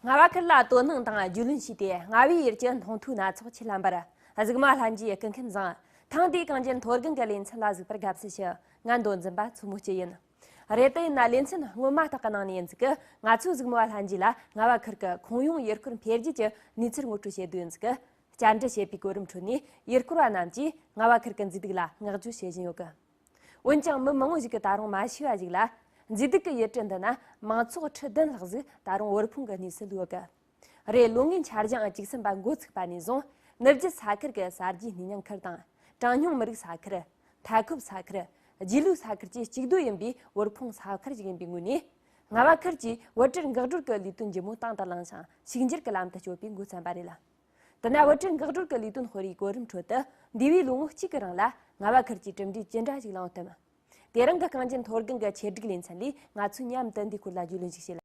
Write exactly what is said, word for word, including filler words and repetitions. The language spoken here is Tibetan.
རྔ་བ་ཁུལ་ལ་དོ་སྣང་དང་རྒྱུས་ལོན་བྱས་ཏེ། རྔ་བའི་ཡུལ་གྱི་སྣང་ཐོས་སྣ་ཚོགས་ཁྱེར་ལེན་པར་གཟིགས་མོ་བ་ལྷན་རྒྱས་སྐུ་ཁམས་བཟང་། ཐེངས་འདིའི་གངས་ཅན་མཐོ་སྒང་གི་ལེ་ཚན་ལ་གཟིགས་པར་དགའ་བསུ་ཞུ། ང་མདོ་འཛིན་པ་མཚོ་མོ་སྐྱིད་ཡིན། རེད། དེ་ཡིན་ན་ལེ་ཚན་སྔོན་མ་དག་གི་ནང་ནས་ཡིན་ཟིག་གི། ང་ཚོའི་གཟིགས་མོ་བ་ལྷན་རྒྱས་ལ་རྔ་བ་ཁུལ་གྱི་ཁོངས་ཡོངས་ཡུལ་སྐོར་འཕེལ་རྒྱས་ཀྱི་གནས་ཚུལ་ངོ་སྤྲོད་བྱེད་དུས་ཡིན་ཟིག་གི། བཅར་འདྲི་བྱེད་པའི་གོ་རིམ་ཁྲོད་ནས་ཡུལ་སྐོར་བ་རྣམས་ཀྱིས་རྔ་བ་ཁུལ་གྱི་མཛེས་སྡུག་ལ་བསྔགས་བརྗོད་བྱེད་བཞིན་ཡོད་གི། འོན་ཀྱང་མི་མང་བོ་ཞིག་གིས་ད་རུང་མ་ཤེས་པ་ཞིག་ལ། མཛེས་སྡུག་གི་ཡུལ་གྲུ་འདི་ན་མང་ཚོགས་ཁྲི་བདུན་ལྷག་ཟིག་ད་རུང་དབུལ་ཕོངས་ཀྱི་གནས་སུ་ལུས་ཀི། རེད། ལོ་ལྔའི་འཆར་གཞི་ཨང་བཅུ་གསུམ་པ་འགོ་ཚུགས་པ་ནས་བཟུང་། ནུབ་རྒྱུད་ས་ཁུལ་གྱི་གསར་བརྗེའི་གནས་མྱང་ཁུལ་དང་། གྲངས་ཉུང་མི་རིགས་ས་ཁུལ། མཐའ་འཁོབ་ས་ཁུལ། རྗེས་ལུས་ས་ཁུལ་བཅས་གཅིག་སྡུད་ཡིན་པའི་དབུལ་ཕོངས་ས་ཁུལ་ཞིག་ཡིན་པའི་ངོས་ནས། རྔ་བ་ཁུལ་གྱིས་བོད་འབྲེལ་འགག་སྒྲོལ་གྱི་ལས་དོན་ལྗིད་མོ་དང་དུ་བླངས་ཤིང་། ཕྱུག་འགྱུར་གྱི་ལམ་དུ་བསྐྱོད་པའི་འགོ་བརྩམས་པ་རེད་ལ། དེ་ན་བོད་འབྲེལ་འགག་སྒྲོལ་གྱི་ལས་དོན་སྤེལ་བའི་གོ་རིམ་ཁྲོད་དུ། འདས་པའི་ལོ་ངོ་གཅིག་གི་རིང་ལ་རྔ་བ་ཁུལ་གྱིས་གྲུབ་འབྲས་ཅི་འདྲ་ཞིག་བླངས་ཐུབ། དེ་རིང་གི་གངས་ཅན་མཐོ་སྒང་གི་ཆེད་སྒྲིག་ལེ་ཚན་ལས། ང་ཚོས་མཉམ་དུ་འདིའི་སྐོར་ལ་རྒྱུས་ལོན་ཞིག་བྱེད།